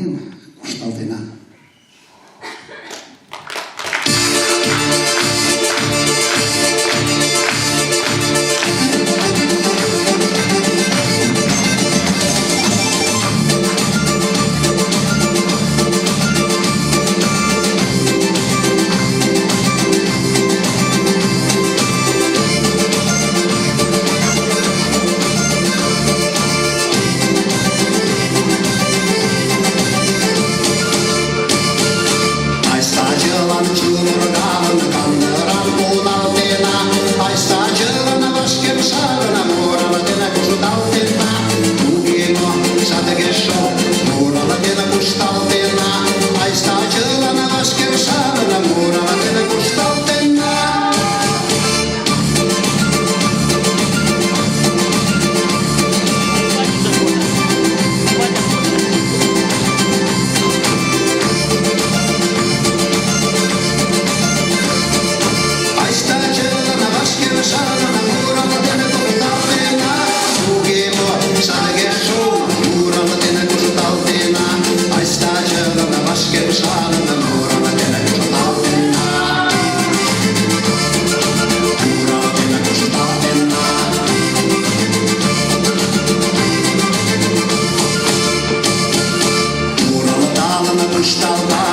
Мутланен кушталтена. Айста чылан чумыргалын, кандырам кудалтена, Айста чылан вашкен шарына, муралтена, кушталтена. Туге мо, садыге шол, муралтена, кушталтена. Айста чылан вашкен шарына, муралтена, кушталтена. Айста чылан вашкен шарына, муралтена, кушталтена. Туге мо, садыге шол, муралтена, кушталтена. Айста чылан вашкен шарына, муралтена, кушталтена. Муралтена, кушталтена. Муралталын, кушталталын.